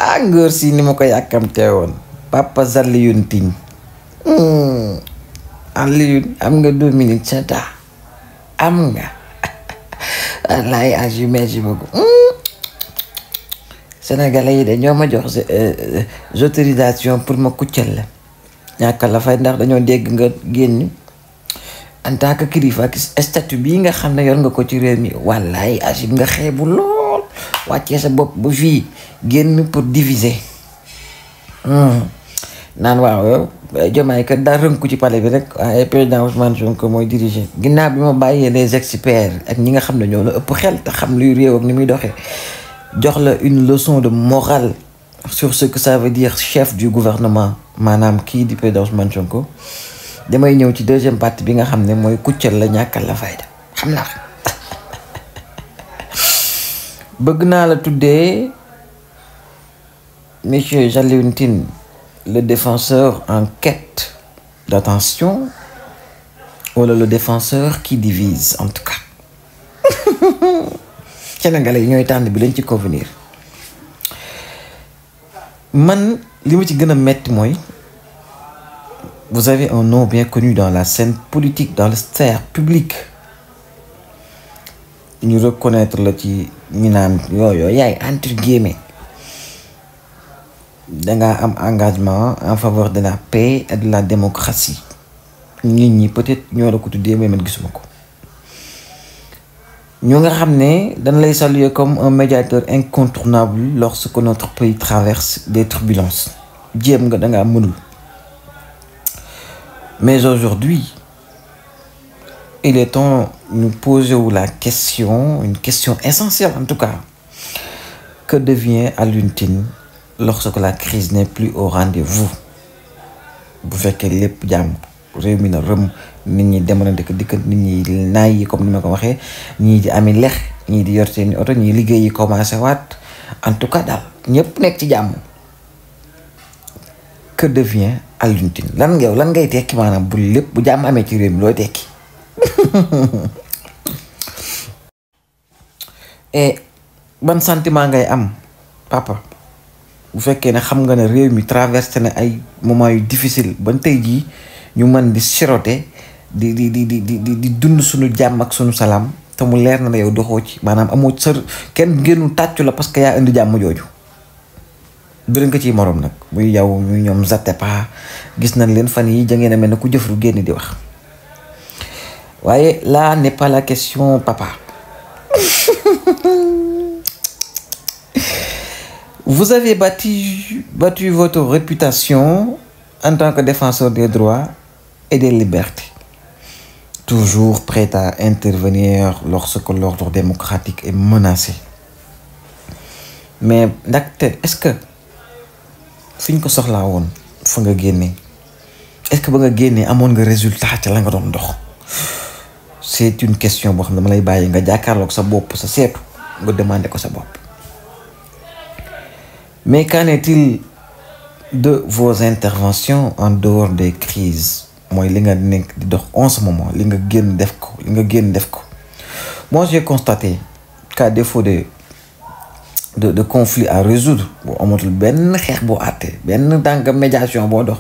ngóor si ni ma ko yàkkamtee woon Papa Alioune Tine Alioune am nga 2 minutes sa taa am nga wallaay agi merci beaucoup sénégalais yi de ñoo ma jox autorisation pour ma kuccal la ñàkk la fay ndax dañoo dégg nga génn en tant que kilifa ak statut bii nga xam ne yor nga ko ci réew mi wallaay agib nga xeebu lool wàccee sa bopp ba fii génn pour diviser naan waaw Diomaye kat daa rënku ci palais bi rek waaye président Ousmane Sonko mooy diriger ginnaaw bi ma bàyyee les experts ak ñi nga xam ne ñoo la ëpp xel te xam luy réew ak ni muy doxee jox la une leçon de morale sur ce que ça veut dire chef du gouvernement maanaam kii di président Ousmane Sonko damay ñëw ci deuxième partie bi nga xam ne mooy kuccal la ñàkkal la fayda xam naa bëgg naa la tuddee monsieur Alioune Tine le défenseur en quête d'attention wala le défenseur qui divise en tout cas sénégalais yi ñooy tànn bi lañ ci convenir man li ma ci gën a metti mooy vous avez un nom bien connu dans la scène politique dans la sphère publique ñu reconnaître la ci ñu naan yooyu yaay entre guillemets danga am engagement en faveur de la paix et de la démocratie nit ñi peut-être ñoo la ko tuddee mais man gisuma ko ñoo nga xam ne dañ lay saluer comme un médiateur incontournable lorsque notre pays traverse des turbulences jéem nga danga mënul mais aujourd'hui il est temps de nous poser la question une question essentielle en tout cas que devient Alioune Tine lorsque la crise n'est plus au rendez-vous bu fekkee lépp jàmm réew mi na rëm nit ñi demalante ko dikkat nit ñi naay yi comme ni ma ko waxee ñii di ami lex ñii di yor seeni oto ñii liggéey yi commencé waat en tout cas daal ñëpp nekk ci jàmm que devient Alioune Tine lan ngay tekki maanaam bu lépp bu jàmm amee ci réew mi looy tekki et ban sentiment ngay am papa bu fekkee ne xam nga ne réew mi traversé na ay moments yu difficile ban tey jii ñu mën di siroter di dund suñu jàmm ak suñu salaam te mu leer na la yow doxoo ci maanaam amoo sër kenn génnu tàccu la parce que yaa indi jàmm jooju bëri nga ciy morom nag muy yow muy ñoom Zatepa gis nañ leen fan yi jangeen a mel ne ku jëfru génn di wax waaye là n'est pas la question papa vous avez battu votre réputation en tant que défenseur des droits et des libertés toujours prêt à intervenir lorsque l'ordre démocratique est menacé mais ndaxte est-ce que fi ñu ko soxlaa woon fa nga génnee est-ce que ba nga génnee amoon nga résultat ca la nga doon dox c'est une question boo xam ne dama lay bàyyi nga jàkkaarloog sa bopp sa seetu nga demander ko sa bopp mais qu'en est-il de vos interventions en dehors des crises mooy li nga nekk di dox en ce moment li nga génn def ko moi j'ai constaté qu'à défaut de conflit à résoudre boo amatul benn xeex boo àtte benn tànk médiation boo dox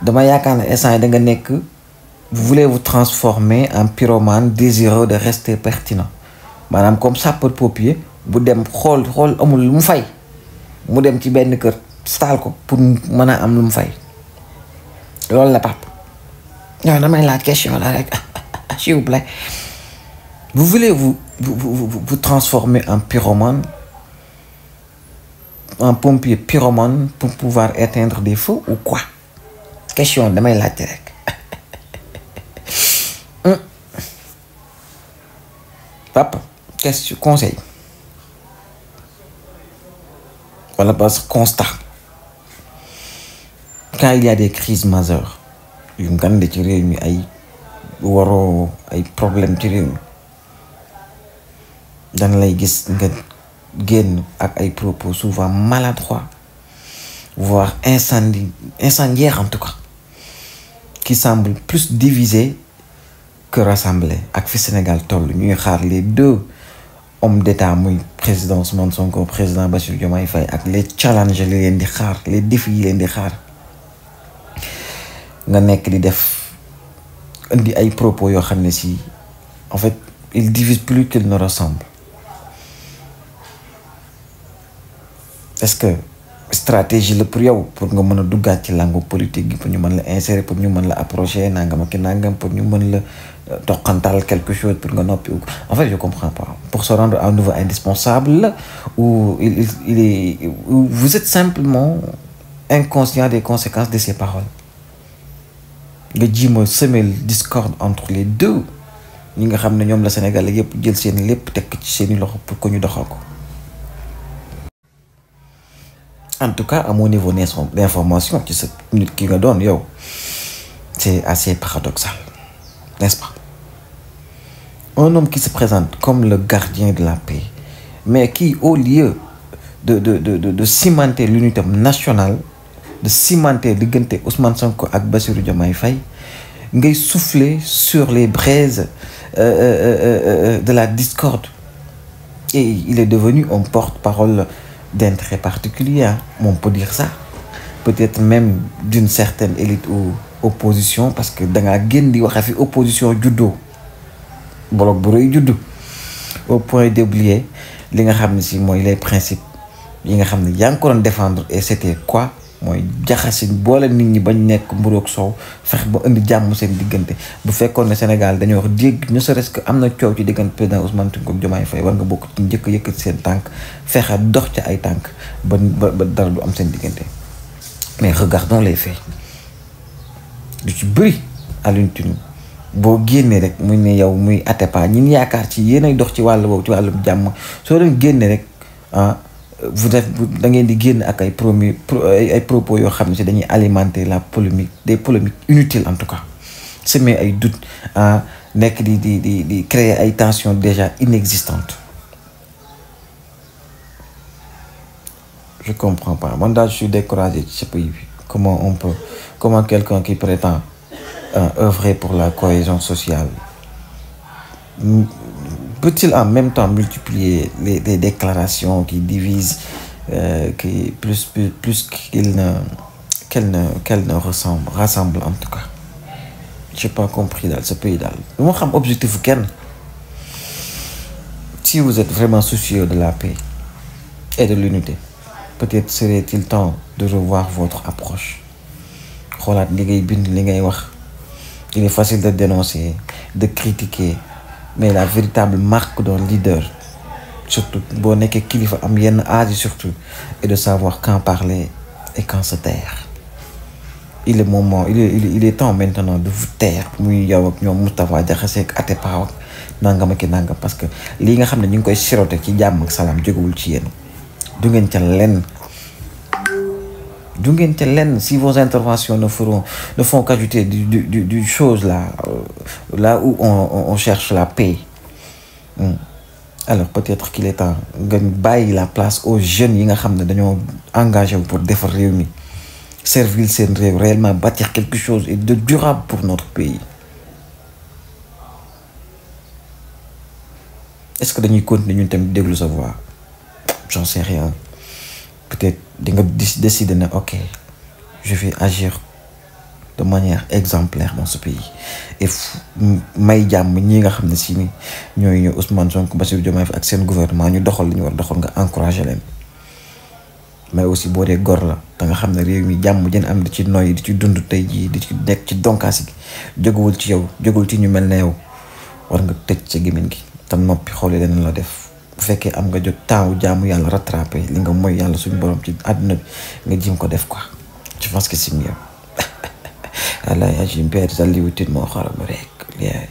dama yaakaar ne instant yi da nga nekk vous voulez vous transformer en pyromane désireux de rester pertinent maanaam comme sapeur-pompier bu dem xool amul lu mu fay mu dem ci benn kër taal ko pour mën a am lu mu fay loolu la pap non damay laaj question la rek s'il vous plaît vous voulez vous transformer en pyromane en pompier pyromane pour pouvoir éteindre des feux ou quoi question damay laaj rek papa question conseil wala parce que constat quand il y a des crises majeures yu ngande ci réew mi ay waroo ay problème ci réew mi dana lay gis nga génn ak ay propos souvent maladroits voire incendiaires en tout cas qui semblent plus diviser que rassembler ak fi Sénégal toll ñuy xaar les deux homme d'état muy président Ousmane Sonko président Bassirou Diomaye Faye ak les challenges li leen di xaar les défis yi leen di xaar nga nekk di def indi ay propos yoo xam ne si en fait il divise plus qu'il ne ressemble. Est-ce que stratégie la pour yow pour nga mën a duggaat ci langue politique gi pour ñu mën la insérer pour ñu mën la approcher nangam ak nangam pour ñu mën la toqantal quelque chose pour nga noppi en fait je comprends pas pour se rendre à un niveau indispensable où il est où vous êtes simplement inconscient des conséquences de ces paroles nga ji ma semer discorde entre les deux ñi nga xam ne ñoom la Sénégal yëpp jël seen lépp tekk ci seeni loxo pour que ñu doxal ko. En tout cas, à mon niveau d'information, qui se qui me donne, yo, c'est assez paradoxal, n'est-ce pas? Un homme qui se présente comme le gardien de la paix, mais qui, au lieu de cimenter l'unité nationale, de cimenter l'égalité Ousmane Sonko et Bassirou Diomaye Faye, ngay souffler sur les braises de la discorde. Et il est devenu un porte-parole d'intérêt particulier, hein. On peut dire ça. Peut-être même d'une certaine élite ou opposition, parce que dans la guerre, il y a fait opposition judo. Bolok bourré judo. Au point d'oublier les principes. Il y a encore défendre. Et c'était quoi? Moi, jaxasi boole nit ñi bañ nekk mburoog soow fex ba indi jàmm seen diggante bu fekkoon ne Sénégal dañoo wax dégg ne serait-ce que am na coow ci diggante président Ousmane Sonko ak Diomaye Faye war nga bokk ci njëkk yëkkati seen tànk fexe dox ci ay tànk ba dara du am seen diggante. Mais regardons les faits du ci bëri Alioune Tine boo génnee rek muy ne yow muy Atepa ñin yaakaar ci yéen ay dox ci wàll boobu ci wàllum jàmm soo leen génne rek vous êtes da ngeen di génn ak ay propos yoo xam ne si dañuy alimenter la polémique des polémiques inutiles en tout cas semer ay doutes nekk di créer ay tensions déjà inexistantes. Je comprends pas man daal je suis découragé ci ce pays bi comment quelqu'un qui prétend œuvrer pour la cohésion sociale peut-il en même temps multiplier les déclarations qui divisent qui plus qu'elle ne rassemble en tout cas. J'ai pas compris dans ce pays daal moo xam objectif kenn. Si vous êtes vraiment soucieux de la paix et de l'unité, peut-être serait-il temps de revoir votre approche. xoolaat li ngay bind li ngay wax. Il est facile de dénoncer, de critiquer, mais la véritable marque d'un leader, surtout boo nekkee kilifa am yenn âge surtout, est de savoir quand parler et quand se taire. Il est temps maintenant de vous taire muy yow ak ñoom Moustapha Diakhaté ak Atepa ak nangam ak nangam parce que lii nga xam ne ñu ngi koy sirote ci jàmm ak salaam jógewul ci yéen du ngeen ca lenn. Si vos interventions ne font qu'ajouter du chose là où on cherche la paix, alors peut-être qu'il est temps de bailler la place aux jeunes qui sont engagés pour défendre réunis, servir seen réew, réellement bâtir quelque chose de durable pour notre pays. Est-ce que nous continuons de déglu sa voix? J'en sais rien. Peut-être décider de ok, je vais agir de manière exemplaire dans ce pays et may jàmm ñi nga xam ne si ni ñooy Ousmane Sonko Bassirou Diomaye Faye ak seen gouvernement ñu doxal li ñu war doxal nga encouragé leen. Mais aussi boo dee gor la da nga xam ne réew mi jàmm jën am di ci noyyi di ci dund tey jii di ci nekk ci donkaasi gi jógewul ci yow jógewul ci ñu mel ne yow war nga tëj sa gémmiñ gi te noppi xoole leen la def. Bu fekkee am nga jot temps jaamu yàlla rattrapé li nga mooy yàlla suñu borom ci àdduna bi nga jim ko def quoi. Je pense que c'est mieux. Allah ya jim père Aliou Tine moo xaram rek.